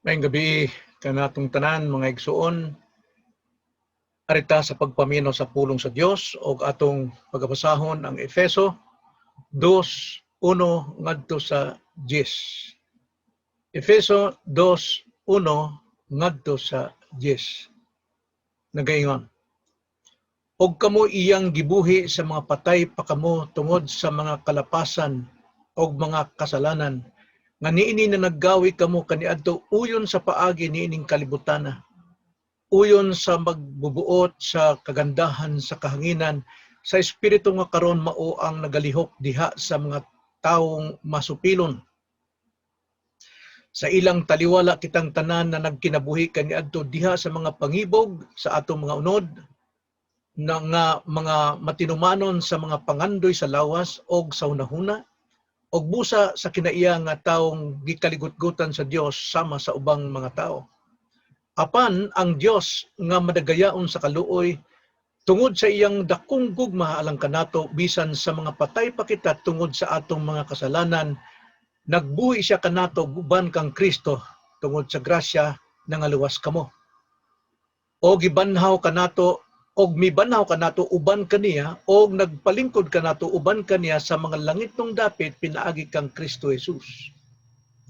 Maayong gabii kanatong tanan, mga igsuon. Ari ta sa pagpaminaw sa pulong sa Dios og atong pagabasahon ang Efeso 2:1 ngadto sa 10. Efeso 2:1 ngadto sa 10. Nagaingon: "Og kamo iyang gibuhi sa mga patay pa kamo tungod sa mga kalapasan og mga kasalanan nga niini na naggawi kamo kaniadto uyon sa paagi niining kalibutana, uyon sa magbubuot sa kagandahan sa kahanginan, sa espiritu nga karon mao ang nagalihok diha sa mga tawong masupilon. Sa ilang taliwala kitang tanan na nagkinabuhi kaniadto diha sa mga pangibog sa atong mga unod na nga mga matinumanon sa mga pangandoy sa lawas og sa hunahuna og busa sa kinaiya nga tawong gikaligutgutan sa Dios sama sa ubang mga tao. Apan ang Dios nga madagayaon sa kaluoy, tungod sa iyang dakong gugma alang kanato, bisan sa mga patay pa kita tungod sa atong mga kasalanan, nagbuhi siya kanato uban kang Kristo. Tungod sa grasya nangaluwas kamo. O gibanhaw kanato og mibanhaw kanato uban kaniya og nagpalingkod kanato uban kaniya sa mga langitnong dapit pinaagi kang Kristo Jesus,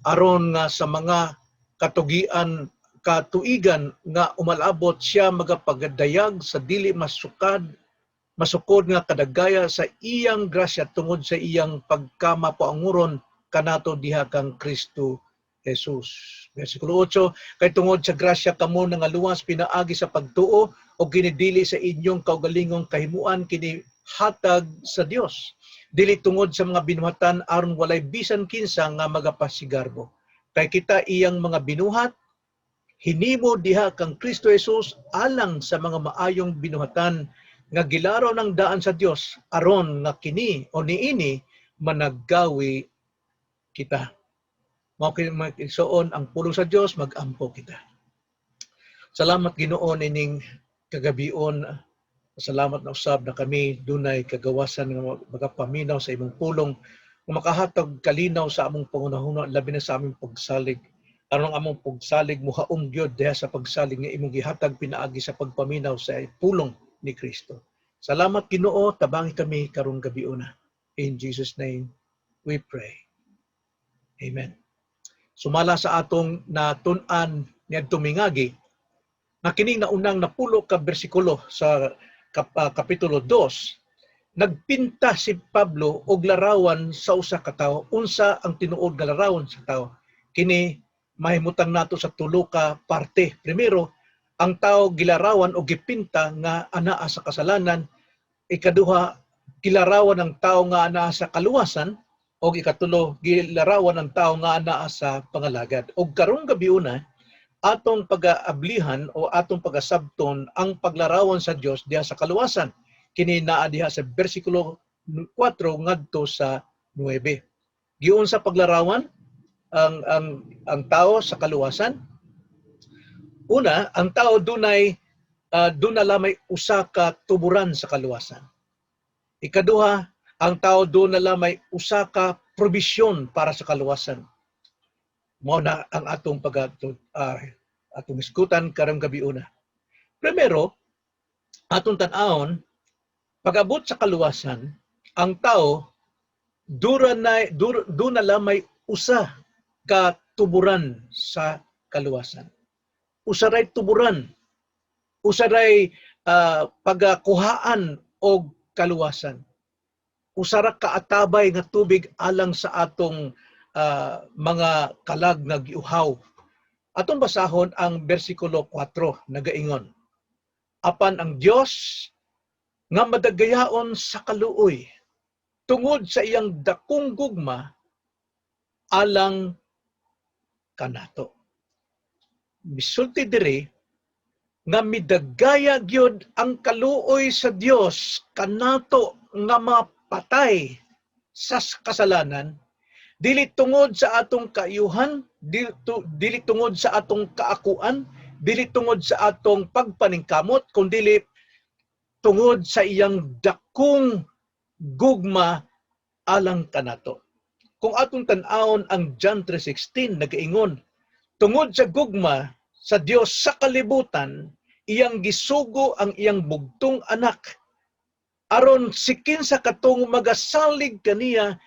aron nga sa mga katugian katuigan nga umalabot siya magapagadayag sa dili masukod nga kadagaya sa iyang grasya tungod sa iyang pagkamapaanguron kanato diha kang Kristo Jesus." Versikulo 8, "Kay tungod sa grasya kamo nangaluwas pinaagi sa pagtuo, ug kini dili sa inyong kaugalingong kahimuan, kini hatag sa Dios. Dili tungod sa mga binuhatan, aron walay bisan kinsa nga magapasigarbo. Kay kita iyang mga binuhat, hinimo diha kang Kristo Jesus alang sa mga maayong binuhatan nga gilaraw ng daan sa Dios aron nga kini o niini managgawi kita." Mao kini, mga igsoon, ang pulong sa Dios. Mag-ampo kita. Salamat, Ginoo, nining kagabion. Salamat na usab na kami dunay kagawasan nga magapaminaw sa imong pulong nga makahatag kalinaw sa among panghunahuna, labi na sa aming pagsalig. Aron ang among pagsalig muhaom gyud diha sa pagsalig nga imong gihatag pinaagi sa pagpaminaw sa pulong ni Kristo. Salamat, Ginoo, tabangi kami karong gabiuna. In Jesus' name we pray. Amen. Sumala sa atong natun-an niadtong mingagi, nga kining naunang 10 ka bersikulo sa kapitulo 2, nagpinta si Pablo og larawan sa usa ka tawo. Unsa ang tinuod nga larawan sa tawo? Kini mahimutang nato sa tulo ka parte. Primero, ang tao gilarawan o gipinta nga anaa sa kasalanan. Ikaduha, gilarawan ang tao nga anaa sa kaluwasan, o ikatulo, gilarawan ang tao nga anaa sa pangalagad. Og karong gabiuna, atong pag-aablihan o atong pagasabton ang paglarawan sa Dios diha sa kaluwasan. Kini naa diha sa bersikulo 4 ngadto sa 9. Giunsa paglarawan ang tao sa kaluwasan? Una, ang tao duna lamay usa ka tuburan sa kaluwasan. Ikaduha, ang tao duna lamay usa ka probisyon para sa kaluwasan. Mao na ang atong hisgutan karong gabiuna. Primero, atong tan-awon, pag-abot sa kaluwasan, ang tao dura na dur, duna lamay usa ka tuburan sa kaluwasan. Usa ray tuburan. Usa ray pagakuhaan og kaluwasan. Usa ra kaatabay nga tubig alang sa atong mga kalag nga giuhaw. Atong basahon ang bersikulo 4, nagaingon: "Apan ang Dios nga madagayaon sa kaluoy, tungod sa iyang dakong gugma alang kanato." Misulti diri nga midagaya gyud ang kaluoy sa Dios kanato nga mapatay sa kasalanan, dili tungod sa atong kaayuhan, dili tungod sa atong kaakuan, dili tungod sa atong pagpaningkamot, kundili tungod sa iyang dakong gugma alang kanato. Kung atong tan-awon ang John 3:16, nagaingon, Tungod sa gugma sa Dios sa kalibutan, iyang gisugo ang iyang bugtong anak aron si kinsa katong magasalig kaniya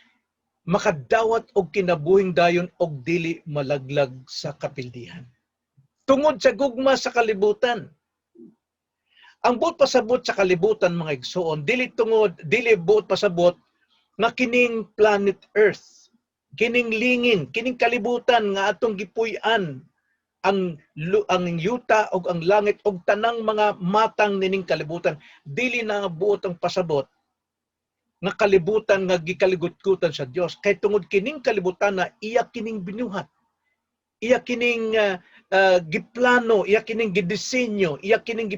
makadawat og kinabuhing dayon og dili malaglag sa kapildihan. Tungod sa gugma sa kalibutan. Ang buot pasabot sa kalibutan, mga igsoon, dili buot pasabot nga kining planet Earth, kining lingin, kining kalibutan nga atong gipuy-an, ang yuta ug ang langit ug tanang mga matang nining kalibutan, dili na nga buot ang pasabot nga kalibutan nga gikaligutgutan sa Dios, kay tungod kining kalibutan na iya kining binuhat, iya kining giplano, iya kining gidisenyo, iya kining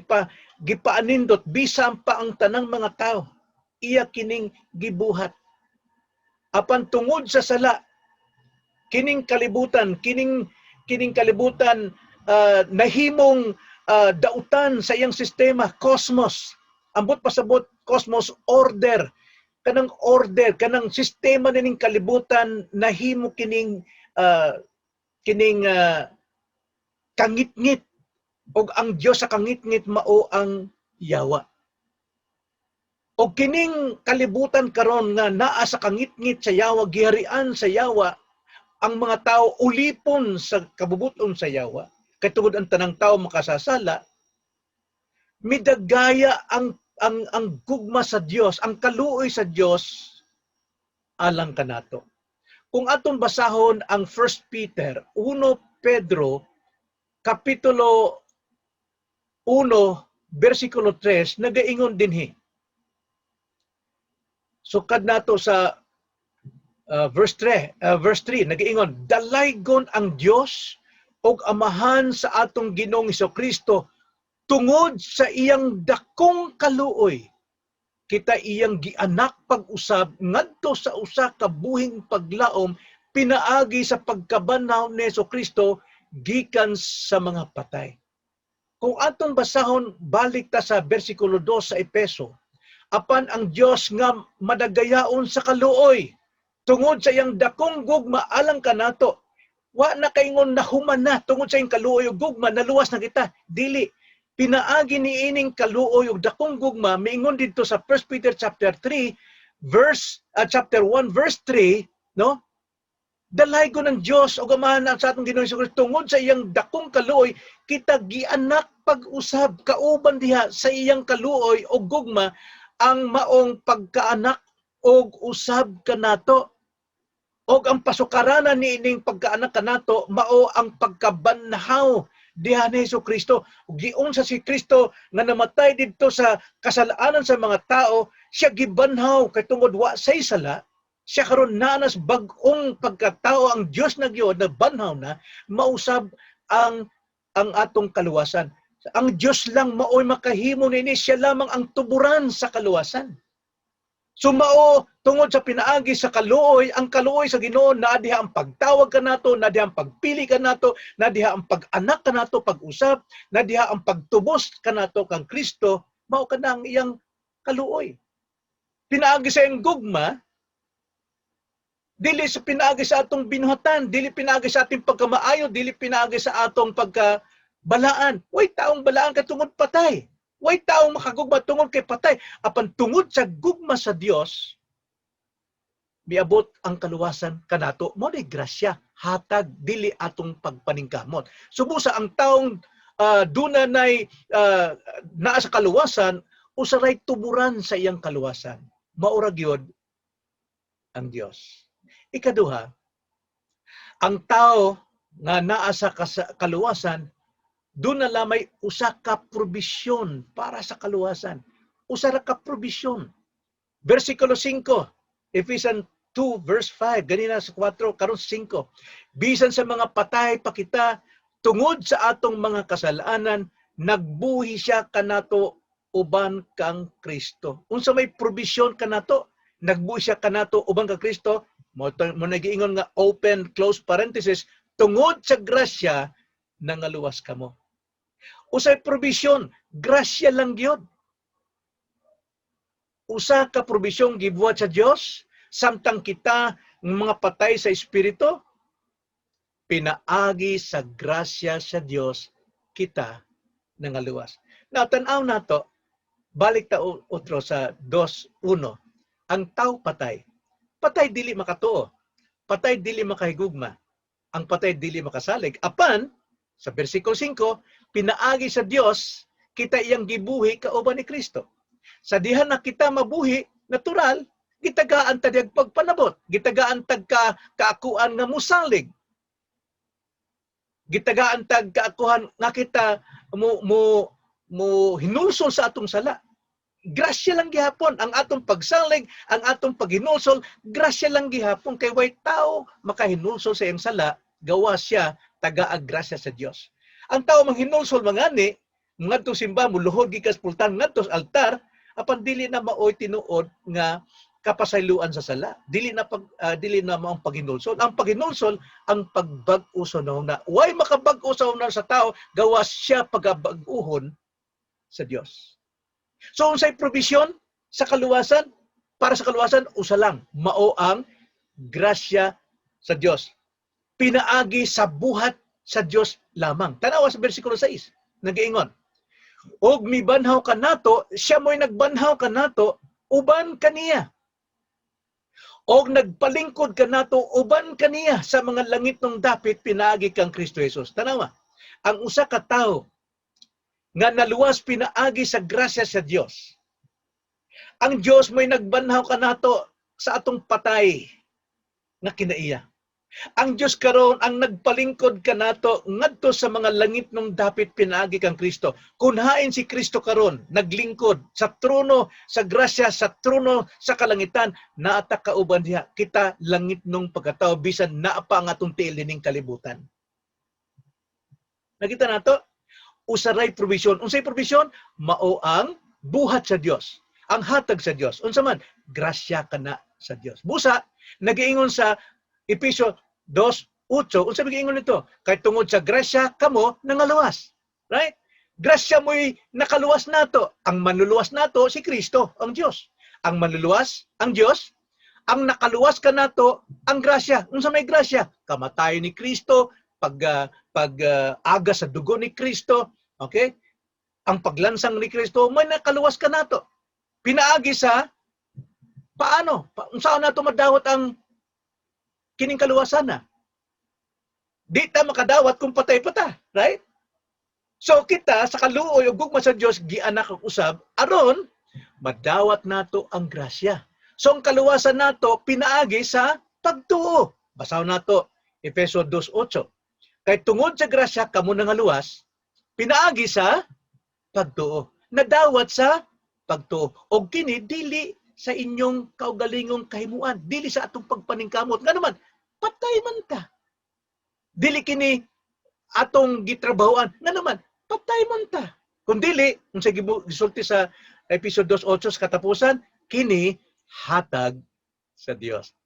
gipaanindot. Bisan pa ang tanang mga tao, iya kining gibuhat. Apan tungod sa sala, kining kalibutan kining kalibutan nahimong dautan sa iyang sistema, cosmos. Ambot pasabot cosmos, order, kanang order, kanang sistema nining kalibutan nahimo kining kangitngit, og ang Dios sa kangitngit mao ang yawa. Og kining kalibutan karon nga naa sa kangitngit sa yawa, giharian sa yawa, ang mga tao ulipon sa kabubuton sa yawa, kay tungod ang tanang tao makasasala, midagaya ang gugma sa Dios, ang kaluoy sa Dios alang kanato. Kung atong basahon ang 1 Peter, 1 Pedro, Kapitulo 1, versikulo 3, nagaingon dinhi. Sukad nato sa verse 3, verse 3, nagaingon, "Dalaygon ang Dios ug Amahan sa atong Ginoong Kristo. Tungod sa iyang dakong kaluoy, kita iyang gianak pag-usab ngadto sa usa ka buhing paglaom pinaagi sa pagkabanhaw ni Kristo gikan sa mga patay." Kung atong basahon, balik ta sa versikulo 2 sa Epeso, "Apan ang Dios nga madagayaon sa kaluoy, tungod sa iyang dakong gugma alang kanato." Wa na kaingon nahuman na, tungod sa iyang kaluoy ug gugma naluwas na kita. Dili, pinaagi ni ining kaluoy ug dakong gugma, miingon didto sa 1 Peter chapter 3 verse chapter 1 verse 3, no? "Dalaygon ang Dios ug Amahan sa atong Ginoong Hesus, tungod sa iyang dakong kaluoy kita gianak pag-usab." Kauban diha sa iyang kaluoy ug gugma ang maong pagkaanak og usab kanato, og ang pasukaranan niining pagkaanak kanato mao ang pagkabanhaw diha ni Hesus Kristo. Ug giunsa si Kristo nga namatay didto sa kasalanan sa mga tao, siya gibanhaw kay tungod wa say sala siya, karon naa nas bag-ong pagkatao. Ang Dios na gyud nagbanhaw na, mausab ang atong kaluwasan. Ang Dios lang maoy makahimo nini, siya lamang ang tuburan sa kaluwasan. So mao tungod sa pinaagi sa kaluoy, ang kaluoy sa Ginoo, naa diha ang pagtawag kanato, naa diha ang pagpili kanato, naa diha ang pag-anak kanato pag-usab, naa diha ang pagtubos kanato kang Kristo, mao kanang iyang kaluoy. Pinaagi sa iyang gugma, dili sa pinaagi sa atong binuhatan, dili pinaagi sa ating pagkamaayo, dili pinaagi sa atong pagkabalaan. Way taong balaan kay tungod patay. Way taong makagugma tungod kay patay. Apan tungod sa gugma sa Dios, miabot ang kaluwasan kanato. Mao ni grasya, hatag, dili atong pagpaningkamot. Subusa ang taong duna nay naa sa kaluwasan, usaray tuburan sa iyang kaluwasan. Maura gyud ang Dios. Ikaduha, ang tao nga naa sa kaluwasan, duna lamay usa ka probisyon para sa kaluwasan. Usa ra ka probisyon. Versikulo 5, Ephesians 2 verse 5, ganina sa 4, karon 5. "Bisan sa mga patay pa kita tungod sa atong mga kasalanan, nagbuhi siya kanato uban kang Kristo." Unsa may probisyon kanato? Nagbuhi siya kanato uban kang Kristo. Mo nagiingon nga open close parenthesis, "Tungod sa grasya nangaluwas kamo." Usay probisyon, grasya lang gyud. Usa ka probisyon gibuhat sa Dios samtang kita mga patay sa espiritu. Pinaagi sa grasya sa Dios kita nangaluwas. Now, tan-aw nato, balik ta otro sa 2.1. Ang tao patay. Patay dili makatuo. Patay dili makahigugma. Ang patay dili makasalig. Apan, sa versikulo 5, pinaagi sa Dios kita iyang gibuhi kauban ni Kristo. Sa diha na kita mabuhi, natural, gitagaan ta diyag pagpanabot, gitagaan tag ka kaakuan nga musalig. Gitagaan tag kaakuan nga kita mo mo mo hinulsol sa atong sala. Grasya lang gihapon ang atong pagsalig, ang atong paghinulsol, grasya lang gihapon kay way tao makahinulsol sa iyang sala, gawa siya tagaag grasya sa Dios. Ang tao manghinulsol mangani, ngadto simba, muluhod gikas pultan ngadto sa altar, apan dili na maoy tinuod nga kapasayloan sa sala. Dili na mao ang paghinulsol. Ang paghinulsol ang pagbag-o sa una. Way makabag-o sa una sa tao gawas siya pagabag-uhon sa Dios. So unsay provision sa kaluwasan? Para sa kaluwasan, usa lang, mao ang grasya sa Dios. Pinaagi sa buhat sa Dios lamang. Tanawa sa bersikulo 6, nagaingon, "Og mibanhaw kanato, siya mo'y nagbanhaw kanato uban kaniya. Og nagpalingkod kanato uban kaniya sa mga langitnong dapit pinaagi kang Kristo Jesus." Tanawa, ang usa ka tawo nga naluwas pinaagi sa grasya sa Dios. Ang Dios mo'y nagbanhaw kanato sa atong patay nga kinaiya. Ang Dios karon ang nagpalingkod kanato ngadto sa mga langitnong dapit pinaagi kang Kristo. Kung hain si Kristo karon naglingkod sa trono sa grasya, sa trono sa kalangitan, naa ta kauban diha kita langitnong pagkatao bisan naa pa ang atong tiil nining kalibutan. Nakita nato? Usa ray provision. Unsay provision? Mao ang buhat sa Dios. Ang hatag sa Dios. Unsa man? Grasya kana sa Dios. Busa nagiingon sa Epeso 2:8, unsa may giingon nito? "Kay tungod sa grasya kamo nangaluwas." Right? Grasya mo'y nakaluwas nato. Ang manluluwas nato si Kristo, ang Dios. Ang manluluwas, ang Dios. Ang nakaluwas kanato, ang grasya. Unsa may grasya? Kamatayon ni Kristo, pag aga sa dugo ni Kristo, okay? Ang paglansang ni Kristo, may nakaluwas kanato. Pinaagi sa paano? Unsaon nato madawat ang kining kaluwasan na? Di ta makadawat kung patay pa ta, right? So kita sa kaluoy ug gugma sa Dios gianak ang usab aron madawat nato ang grasya. So ang kaluwasan nato pinaagi sa pagtuo. Basahon nato Efeso 2:8. "Kay tungod sa grasya kamo nangaluwas pinaagi sa pagtuo." Nadawat sa pagtuo. Og kini dili sa inyong kaugalingong kahimuan, dili sa atong pagpaningkamot. Nga naman, patay man ta. Dili kini atong gitrabahoan. Nga naman, patay man ta. Kung dili, kung sa gisulti sa episode 2.8 sa katapusan, kini hatag sa Dios.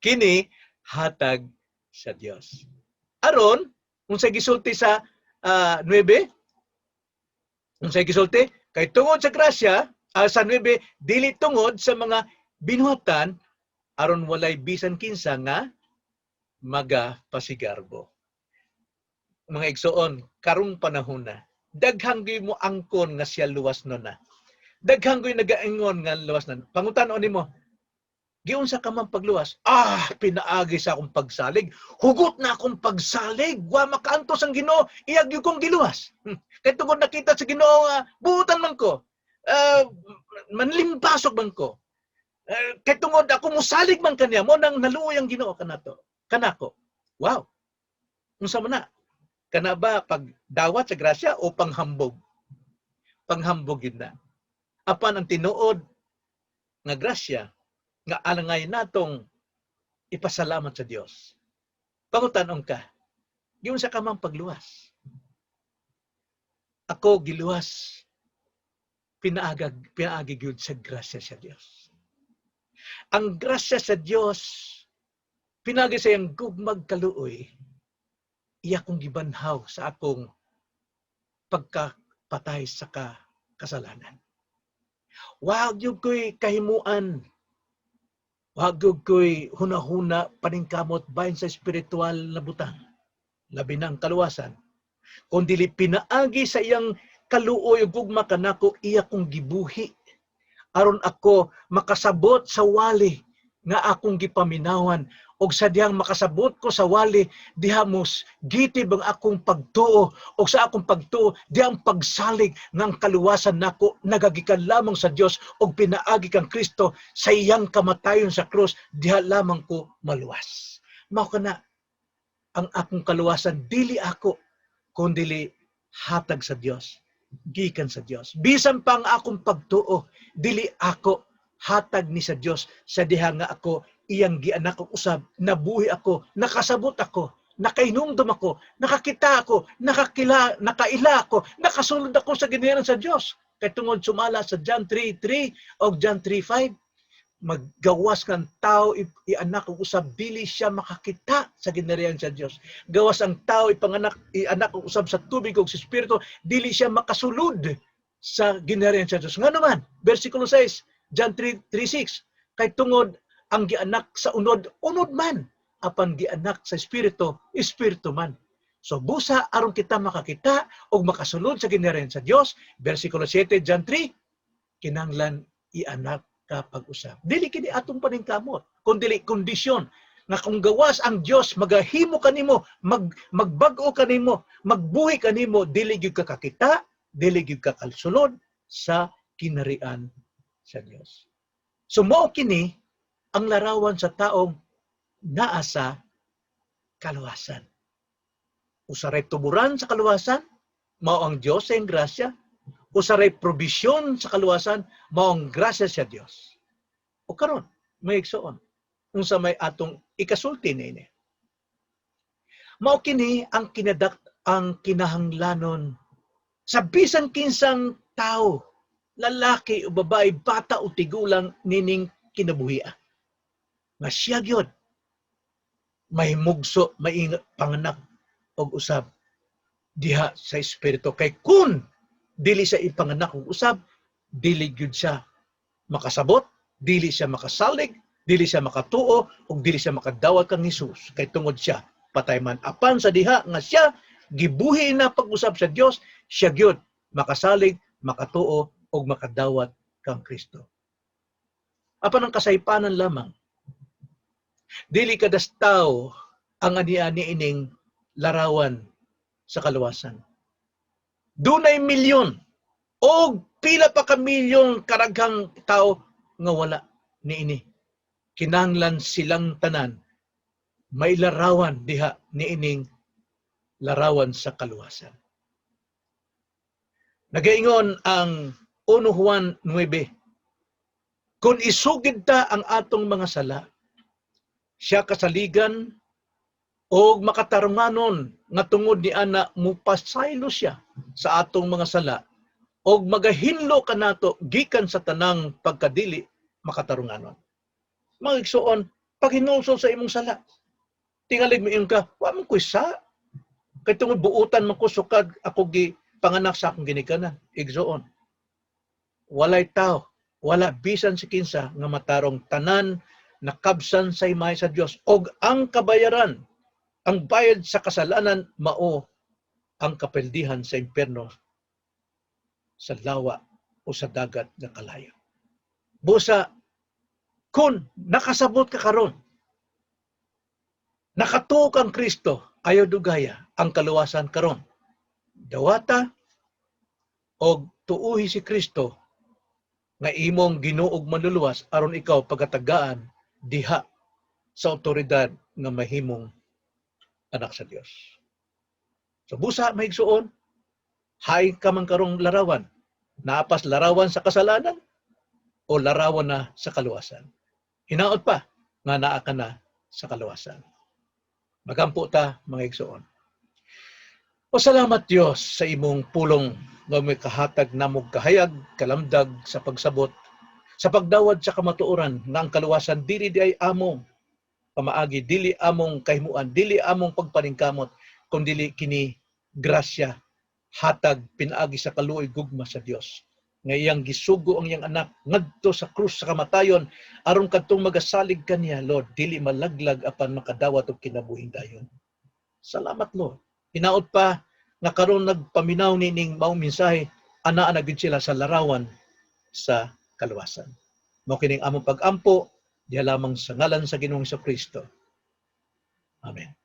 Kini hatag sa Dios. Aron, kung sa gisulti sa 9, kung sa gisulti, "Kay tungod sa grasya," sa 9, "dili tungod sa mga binuhatan, aron walay bisan kinsa nga magapasigarbo." Mga igsoon, karong panahon na, daghang gyud mo angkon nga siya luwas no na. Daghang gyud nagaingon nga luwas na. Pangutan-on nimo, "Giunsa ka man pagluwas?" "Ah, pinaagi sa akong pagsalig. Hugot na akong pagsalig. Wa makaantos ang Ginoo, iya gyud kong giluwas. Kay tungod nakita sa Ginoo nga buutan man ko. Manlimbasok man ko. Kay tungod ako musalig man kaniya, mo nang naluoy ang Ginoo kanato. Kanako." Wow. Unsa man na? Kana ba pagdawat sa grasya o panghambog? Panghambog yun na. Apan ang tinuod nga grasya nga alangay natong ipasalamat sa Dios. Pangutan-on ka, "Giunsa ka man pagluwas?" "Ako giluwas pinaagi gyud sa grasya sa Dios." Ang grasya sa Dios pinaagi sa iyang gugmag kaluoy, iya kong gibanhaw sa akong pagkapatay sa kasalanan. Wa gyud ko'y kahimuan. Wa gyud ko'y hunahuna paningkamot bahin sa espiritual na butang. Labi na ang kaluwasan, kung dili pinaagi sa iyang kaluoy ug gugma kanako, iya kong gibuhi aron ako makasabot sa wali nga akong gipaminawan, og sa dihang makasabot ko sa wali, diha mos gitib ang akong pagtuo, og sa akong pagtuo diha ang pagsalig nga ang kaluwasan nako nagagikan lamang sa Dios og pinaagi kang Kristo sa iyang kamatayon sa krus. Diha lamang ko maluwas. Mao kana ang akong kaluwasan, dili ako kundili hatag sa Dios, gikan sa Dios. Bisan pa ang akong pagtuo, dili ako, hatag ni sa Dios sa diha nga ako iyang gianak og usab, nabuhi ako, nakasabot ako, nakainumdum ako, nakakita ako, nakakila, nakaila ako, nakasulod ako sa ginhanan sa Dios. Kay tungod sumala sa John 3:3 o John 3:5, maggawas kang tao ianak og usab, dili siya makakita sa ginharian sa Dios. Gawas ang tao ipanganak, ianak og usab sa tubig ug sa espiritu, dili siya makasulod sa ginharian sa Dios. Nga naman, versikulo 6, John 3:6, kay tungod ang gianak sa unod, unod man, apan gianak sa espiritu, espiritu man. So busa aron kita makakita og makasulod sa ginharian sa Dios, versikulo 7, John 3, kinahanglan ianak ka pag-usab. Dili kini atong paningkamot, kun dili kondisyon nga kung gawas ang Dios magahimo kanimo, magbag-o kanimo, magbuhi kanimo, dili gyud ka kakita, dili gyud ka kasulod sa kinarian sa Dios. So mao kini ang larawan sa taong naa sa kaluwasan. Usa ray tuburan sa kaluwasan, mao ang Dios sa iyang grasya. Usa ray probisyon sa kaluwasan, mao ang grasya sa Dios. O karon, mga igsoon, unsa may atong ikasulti niini? Mao kini ang kinahanglanon sa bisan kinsang tao, lalaki o babae, bata o tigulang nining kinabuhia. Nga siya gyud may mugso, may panganak og usab diha sa espiritu. Kay kun dili siya ipanganak og usab, dili gyud siya makasabot, dili siya makasalig, dili siya makatuo, ug dili siya makadawat kang Hesus kay tungod siya patay man. Apan sa diha nga siya gibuhi na pag-usab sa Dios, siya gyud makasalig, makatuo ug makadawat kang Kristo. Apan ang kasaypanan lamang, dili kadas tao ang ani-ani ining larawan sa kaluwasan. Dunay milyon o pila pa ka milyon karaghang tao nga wala niini. Kinahanglan silang tanan may larawan diha niining larawan sa kaluwasan. Nagaingon ang 1 Juan 9, kung isugid ta ang atong mga sala, siya kasaligan og makatarunganon nga tungod ni ana mupasaylo siya sa atong mga sala og magahinlo kanato gikan sa tanang pagkadili makatarunganon. Mga igsoon, paghinulsol sa imong sala, tingalig mo ka, wa man ko'y sa. Kay tungod buutan man ko sukad ako gi panganak sa akong ginikanan. Igsoon, walay tao, wala bisan si kinsa nga matarong, tanan nakabsan sa himaya sa Dios, og ang kabayaran, ang bayad sa kasalanan, mao ang kapeldihan sa impierno, sa lawa o sa dagat nga kalayo. Busa kung nakasabot ka karon, nakatuo kang Kristo, ayaw dugaya ang kaluwasan karon. Dawata og tuuhi si Kristo nga imong Ginoo ug Manluluwas aron ikaw pagatagaan diha sa otoridad nga mahimong anak sa Dios. So busa, mga igsuon, hay ka man karong larawan. Naa pas larawan sa kasalanan o larawan na sa kaluwasan? Hinaot pa nga naa ka na sa kaluwasan. Magampo ta, mga igsuon. O salamat, Dios, sa imong pulong nga may kahatag namog kahayag, kalamdag sa pagsabot, sa pagdawat sa kamatuoran nga ang kaluwasan dili di ay among pamaagi, dili among kahimuan, dili among pagpaningkamot, kun dili kini grasya, hatag pinaagi sa kaluoy, gugma sa Dios nga iyang gisugo ang iyang anak ngadto sa krus sa kamatayon aron kadtong magasalig kaniya, Lord, dili malaglag apan makadawat og kinabuhing dayon. Salamat, Lord. Hinaot pa nga karon nagpaminaw nining maong mensahe, anaa na gyud sila sa larawan sa kaluwasan. Mao kining among pag-ampo diha lamang sa ngalan sa Ginoong Kristo. Amen.